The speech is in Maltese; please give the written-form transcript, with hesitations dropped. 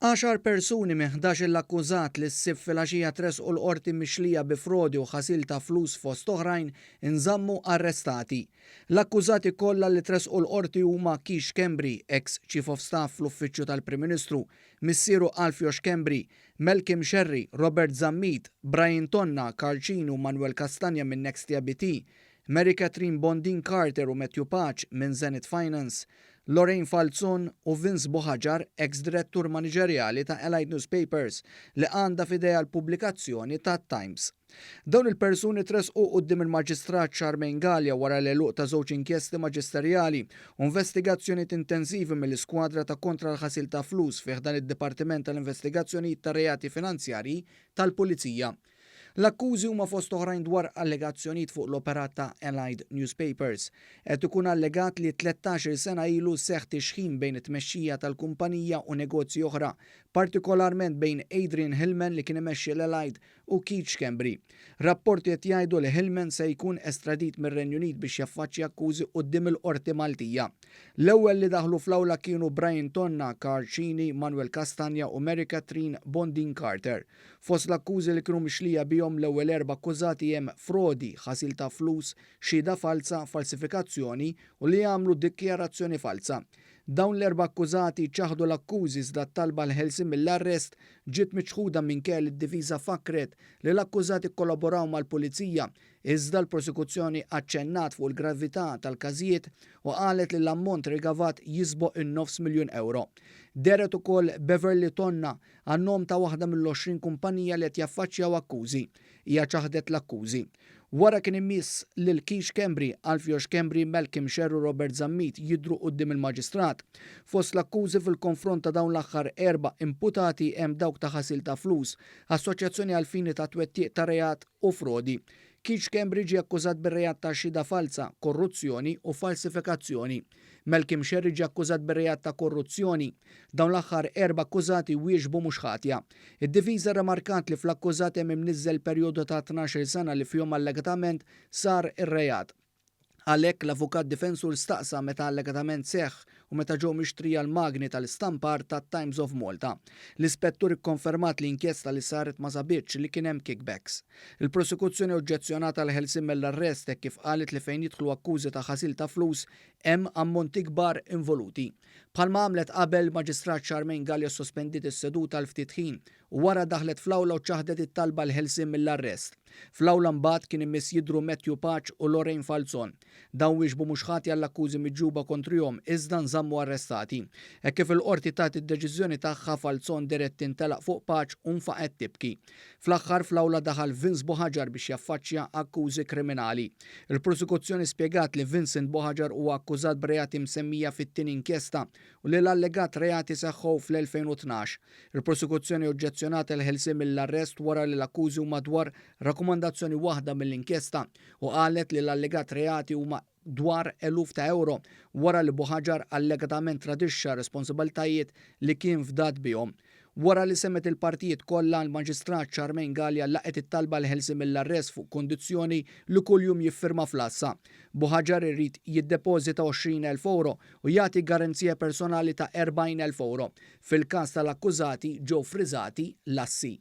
Għaxar persuni minn 11-il akkużat li s-Sibt filgħaxija tressqu l-Qorti mixlija bi frodi u ħasil ta' flus fost oħrajn inżammu arrestati. L-akkużati kollha li tressqu l-Qorti huma Keith Schembri, eks Chief of Staff fl-Uffiċċju tal-Prim Ministru, missieru Alfio Schembri, Malcolm Scerri, Robert Zammit, Brian Tonna, Karl Cini u Manuel Castagna minn Nextia BT, Mary Catherine Bondin Carter u Matthew Pace minn Zenith Finance, Lorraine Falzon u Vince Buhagiar, ex-direttur maniġerjali ta' Allied Newspapers li għandha f'idejha l-pubblikazzjoni ta' Times. Dawn il-persuni tressqu quddiem il-Maġistrat Charmaine Galea wara l-għeluq ta' żewġ inkjesti maġisterjali u investigazzjonijiet intensivi mill-iskwadra ta' kontra l-ħasil ta' flus fi ħdan id-Dipartiment tal-Investigazzjonijiet ta' Reati Finanzjarji tal-Pulizija. L-akkużi huma fost oħrajn dwar allegazzjonijiet fuq l-operat ta' Allied Newspapers. Qed ikun allegat li 13-il sena ilu seħħ tixħim bejn it-tmexxija tal-kumpanija u negozji oħra, partikolarment bejn Adrian Hillman li kien imexxi l-Allied u Keith Schembri. Rapporti qed jgħidu li Hillman se jkun estradit mir-Renju Unit biex jaffaċċja akkużi quddiem il-Qorti Maltija. L-ewwel li daħlu fl-awla kienu Brian Tonna, Karl Cini, Manuel Castagna u Mary Catherine Bondin Carter. Fost l-akkużi li kienu mixlija bihom l-ewwel erba' akkużati hemm frodi, ħasil ta' flus, xhieda falsa, falsifikazzjoni u li jagħmlu dikjarazzjoni falsa. Dawn l-erba' akkużati ċaħdu l-akkużi, iżda t-talba l-ħelsien mill-arrest ġiet miċħuda minkejja li d-difiża fakret li l-akkużati kollaboraw mal-pulizija, iżda l-prosekuzzjoni aċċennat fuq il-gravità tal-każijiet u qalet li l-ammont rikavat jisboq in-nofs miljun euro. Dehret ukoll Beverly Tonna għan-nom ta' waħda mill-20 kumpanija li qed jaffaċċjaw akkużi. Hija ċaħdet l-akkużi. Wara kien imiss lil Keith Schembri, Alfio Schembri, Malcolm Scerri u Robert Zammit jidhru quddiem il-Maġistrat. Fost l-akkużi fil-konfront ta' dawn l-aħħar erba' imputati hemm dawk ta' ħasil ta' flus, assoċjazzjoni għal fini ta' twettiq ta' reat u frodi. Keith Schembri ġie akkużat bir-reat ta' xhieda falsa, korruzzjoni u falsifikazzjoni. Malcolm Scerri ġie akkużat bir-reat ta' korruzzjoni. Dawn l-aħħar erba' akkużati wieġbu mhux ħatja. Id-difiża remarkat li fl-akkużati hemm imniżżel perjodu ta' 12 sena li fihom allegatament sar ir-reat. Għalhekk l-avukat difensur staqsa meta allegatament seħħ u meta ġew mixtrija l-magni tal-istampar ta' Times of Malta. L-ispettur ikkonfermat li inkjesta li saret ma sabitx li kien hemm kickbacks. Il-prosekuzzjoni oġġezzjonat għall-ħelsien mill-arrest hekk kif qalet li fejn jidħlu akkużi ta' ħasil ta' flus hemm ammonti kbar involuti. Bħalma għamlet qabel, Maġistrat Charmaine Galea sospendiet is-seduta għal ftit ħin u wara daħlet fl-awla u ċaħdet it-talba l-ħelsien mill-arrest. Fl-awla mbagħad kien imiss jidhru Matthew Pace u Lorraine Falzon. Dawn wieġbu mhux ħati għall-akkużi miġjuba kontrihom, iżda nżammu arrestati. Hekk kif il-qorti tat id-deċiżjoni tagħha, Falzon dehret tintelaq fuq Pace u nfaqet tibki. Fl-aħħar fl-awla daħal Vince Buhagiar biex jaffaċċja akkużi kriminali. Il-prosekuzzjoni spjegat li Vincent Buhagiar huwa akkużat b'reati msemmija fit-tieni inkjesta u li l-allegat reati seħħu fl-2012. Il-prosekuzzjoni oġġezzjonat il-ħelsien mill-arrest wara li l-akkużi huma dwar rakkomandazzjoni waħda mill-inkjesta u qalet li l-allegat reati huma dwar eluf ta' euro wara li Buhagiar allegatament tradixxa responsabiltajiet li kien fdat bihom. Wara li semgħet il-partijiet kollha, l-Maġistrat Charmaine Galea laqgħet it-talba l-ħelsien mill-arrest fuq kondizzjoni li kuljum jiffirma fl-għassa. Buhagiar irid jiddepożita 20,000 euro u jagħti garanzija personali ta' 40,000 euro. Fil-każ tal-akkużati ġew friżati l-assi.